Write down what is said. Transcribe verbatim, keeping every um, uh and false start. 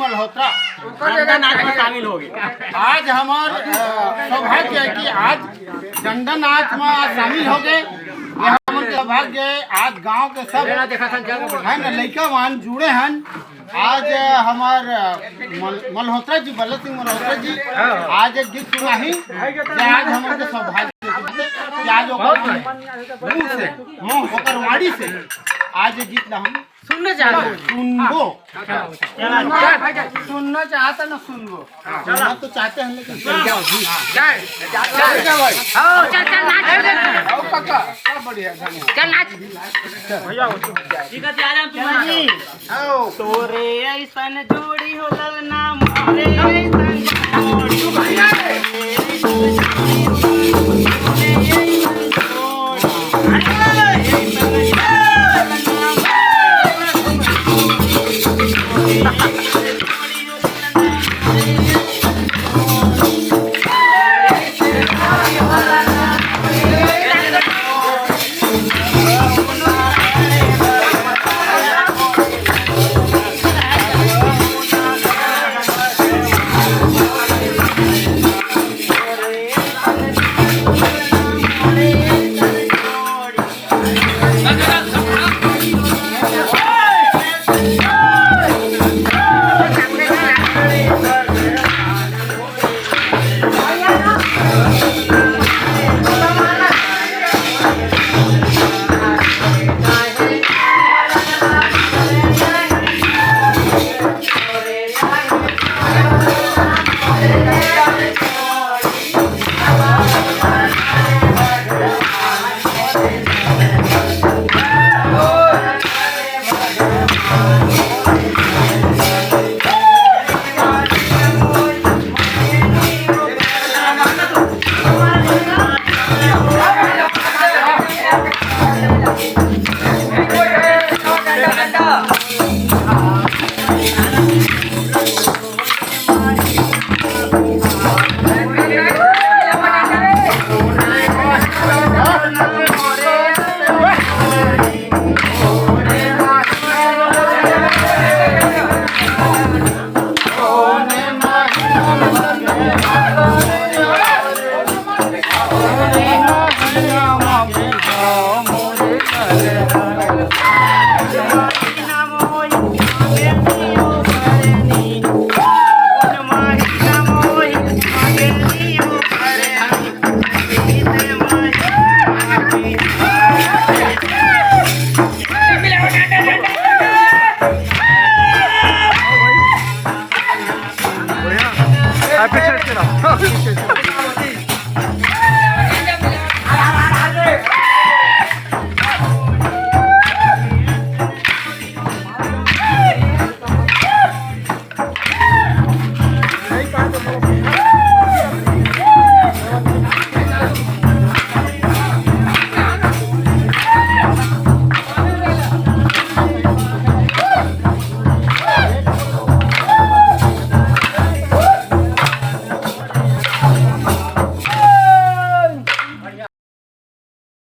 मल्होत्रा डंडा नाच में शामिल हो गए। आज हमार, अ, सौभाग्य है कि आज डंडा नाच में आज शामिल हो गए। ये हमन के सौभाग्य है। आज गांव के सब है ना, लइका मन जुड़े हन। आज, अ, हमार, अ, मल-, मल्होत्रा जी, बल्ला सिंह मल्होत्रा जी आज एक गीत सुनाही, जे आज हमन के सौभाग्य है कि आज ओकर मुंह से, ओकर वाणी से आज ये गीत ला हम सुनना चाहते हैं। सुनबो। सुनना चाहता ना सुनबो। सुनना तो चाहते हैं, लेकिन सुनबो। चल, चल, नाच। आओ काका, सब बढ़िया, धन्यवाद। चल, नाच। आओ। तोरे ऐसन जोड़ी हो ललना, मोरे ऐसन जोड़ी।